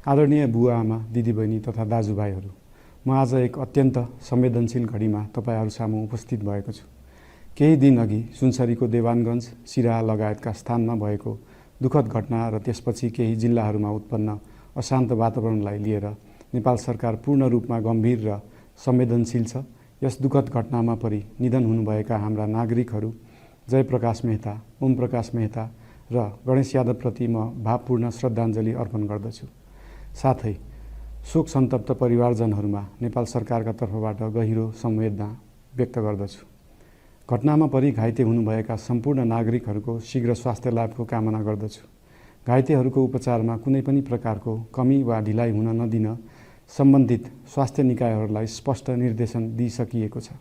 आदरणीय बुवा आमा दिदीबहिनी तथा दाजुभाइहरू, म आज एक अत्यन्त संवेदनशील घडीमा तपाईहरू सामु उपस्थित भएको छु। केही दिन अघि सुनसरीको देवानगञ्ज, सिराहा लगायतका स्थानमा भएको दुःखद घटना र त्यसपछि केही जिल्लाहरूमा उत्पन्न अशान्त वातावरणलाई लिएर नेपाल सरकार पूर्ण रूपमा गम्भीर र संवेदनशील छ। यस दुःखद घटनामा परि निधन हुनुभएका हाम्रा नागरिकहरू जयप्रकाश मेहता, ओम प्रकाश मेहता र गणेश यादवप्रति म भावपूर्ण श्रद्धाञ्जली अर्पण गर्दछु। साथै शोक सन्तप्त परिवारजनहरूमा नेपाल सरकारका तर्फबाट गहिरो संवेदना व्यक्त गर्दछु। घटनामा परि घाइते हुनुभएका सम्पूर्ण नागरिकहरूको शीघ्र स्वास्थ्य लाभको कामना गर्दछु। घाइतेहरूको उपचारमा कुनै पनि प्रकारको कमी वा ढिलाइ हुन नदिन सम्बन्धित स्वास्थ्य निकायहरूलाई स्पष्ट निर्देशन दिइसकिएको छ।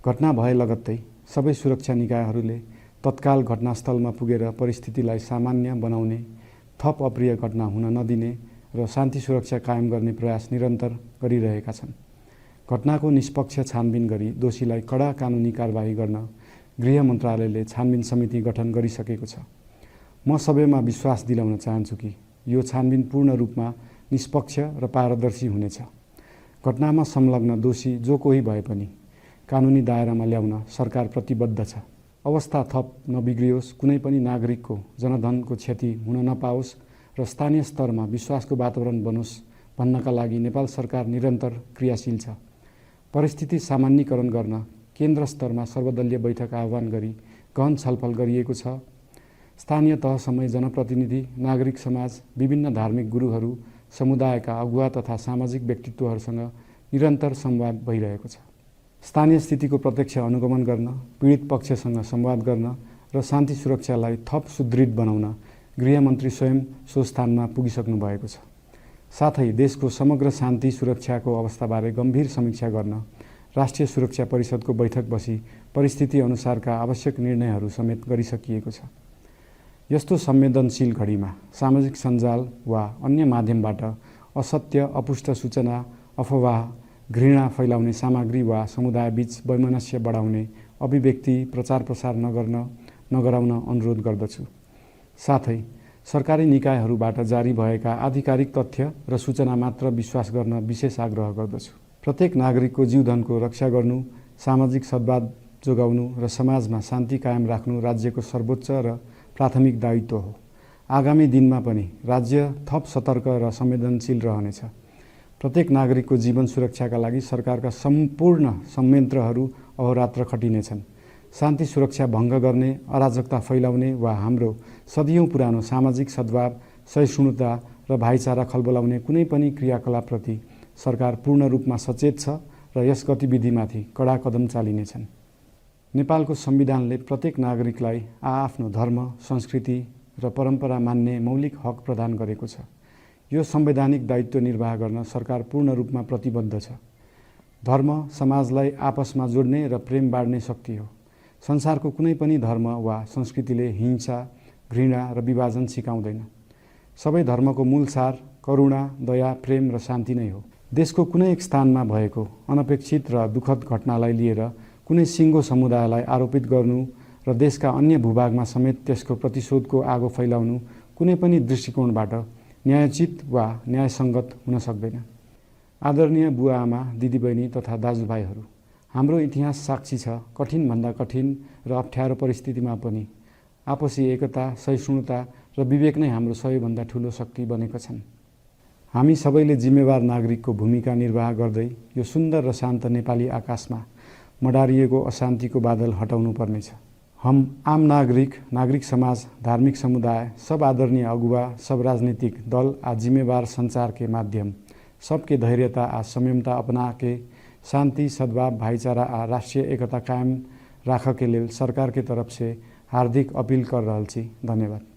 घटना भए लगत्तै सबै सुरक्षा निकायहरूले तत्काल घटनास्थलमा पुगेर परिस्थितिलाई सामान्य बनाउने, थप अप्रिय घटना हुन नदिने र शान्ति सुरक्षा कायम गर्ने प्रयास निरन्तर गरिरहेका छन्। घटनाको निष्पक्ष छानबिन गरी दोषीलाई कडा कानुनी कारबाही गर्न गृह मन्त्रालयले छानबिन समिति गठन गरिसकेको छ। म सबैमा विश्वास दिलाउन चाहन्छु कि यो छानबिन पूर्ण रूपमा निष्पक्ष र पारदर्शी हुनेछ। घटनामा संलग्न दोषी जो कोही भए पनि कानुनी दायरामा ल्याउन सरकार प्रतिबद्ध छ। अवस्था थप नबिग्रियोस्, कुनै पनि नागरिकको जनधनको क्षति हुन नपाओस् र स्थानीय स्तरमा विश्वासको वातावरण बनोस् भन्नका लागि नेपाल सरकार निरन्तर क्रियाशील छ। परिस्थिति सामान्यीकरण गर्न केन्द्र स्तरमा सर्वदलीय बैठक आह्वान गरी गहन छलफल गरिएको छ। स्थानीय तहसम्मै जनप्रतिनिधि, नागरिक समाज, विभिन्न धार्मिक गुरुहरू, समुदायका अगुवा तथा सामाजिक व्यक्तित्वहरूसँग निरन्तर संवाद भइरहेको छ। स्थानीय स्थितिको प्रत्यक्ष अनुगमन गर्न, पीडित पक्षसँग संवाद गर्न र शान्ति सुरक्षालाई थप सुदृढ बनाउन गृहमन्त्री स्वयं सो स्थानमा पुगिसक्नु भएको छ। साथै देशको समग्र शान्ति सुरक्षाको अवस्थाबारे गम्भीर समीक्षा गर्न राष्ट्रिय सुरक्षा परिषदको बैठक बसी परिस्थिति अनुसारका आवश्यक निर्णयहरू समेत गरिसकिएको छ। यस्तो संवेदनशील घडीमा सामाजिक सञ्जाल वा अन्य माध्यमबाट असत्य, अपुष्ट सूचना, अफवाह, घृणा फैलाउने सामग्री वा समुदायबीच वैमनस्य बढाउने अभिव्यक्ति प्रचार प्रसार नगराउन अनुरोध गर्दछु। साथै सरकारी निकायहरूबाट जारी भएका आधिकारिक तथ्य र सूचना मात्र विश्वास गर्न विशेष आग्रह गर्दछु। प्रत्येक नागरिकको जीवधनको रक्षा गर्नु, सामाजिक सद्भाव जोगाउनु र समाजमा शान्ति कायम राख्नु राज्यको सर्वोच्च र प्राथमिक दायित्व हो। आगामी दिनमा पनि राज्य थप सतर्क र संवेदनशील रहनेछ। प्रत्येक नागरिकको जीवन सुरक्षाका लागि सरकारका सम्पूर्ण संयन्त्रहरू अहोरात्र खटिनेछन्। शान्ति सुरक्षा भङ्ग गर्ने, अराजकता फैलाउने वा हाम्रो सदियौं पुरानो सामाजिक सद्भाव, सहिष्णुता र भाइचारा खलबलाउने कुनै पनि क्रियाकलापप्रति सरकार पूर्ण रूपमा सचेत छ र यस गतिविधिमाथि कडा कदम चालिनेछन्। नेपालको संविधानले प्रत्येक नागरिकलाई आआफ्नो धर्म, संस्कृति र परम्परा मान्ने मौलिक हक प्रदान गरेको छ। यो संवैधानिक दायित्व निर्वाह गर्न सरकार पूर्ण रूपमा प्रतिबद्ध छ। धर्म समाजलाई आपसमा जोड्ने र प्रेम बाँड्ने शक्ति हो। संसारको कुनै पनि धर्म वा संस्कृतिले हिंसा, घृणा र विभाजन सिकाउँदैन। सबै धर्मको मूल सार करुणा, दया, प्रेम र शान्ति नै हो। देशको कुनै एक स्थानमा भएको अनपेक्षित र दुःखद घटनालाई लिएर कुनै सिङ्गो समुदायलाई आरोपित गर्नु र देशका अन्य भूभागमा समेत त्यसको प्रतिशोधको आगो फैलाउनु कुनै पनि दृष्टिकोणबाट न्यायोचित वा न्यायसङ्गत हुन सक्दैन। आदरणीय बुवा आमा दिदीबहिनी तथा दाजुभाइहरू, हाम्रो इतिहास साक्षी छ कठिनभन्दा कठिन र अप्ठ्यारो परिस्थितिमा पनि आपसी एकता, सहिष्णुता र विवेक नै हाम्रो सबैभन्दा ठूलो शक्ति बनेका छन्। हामी सबैले जिम्मेवार नागरिकको भूमिका निर्वाह गर्दै यो सुन्दर र शान्त नेपाली आकाशमा मडारिएको अशान्तिको बादल हटाउनु पर्नेछ। हम आम नागरिक समाज, धार्मिक समुदाय, सब आदरणीय अगुवा, सब राजनीतिक दल आ जिम्मेवार संचार के माध्यम सबके धैर्यता आ संयमता अपना के शान्ति, सद्भाव, भाईचारा आ राष्ट्रिय एकता कायम राख के लेल सरकार के तरफ से हार्दिक अपील कर रहल छी। धन्यवाद।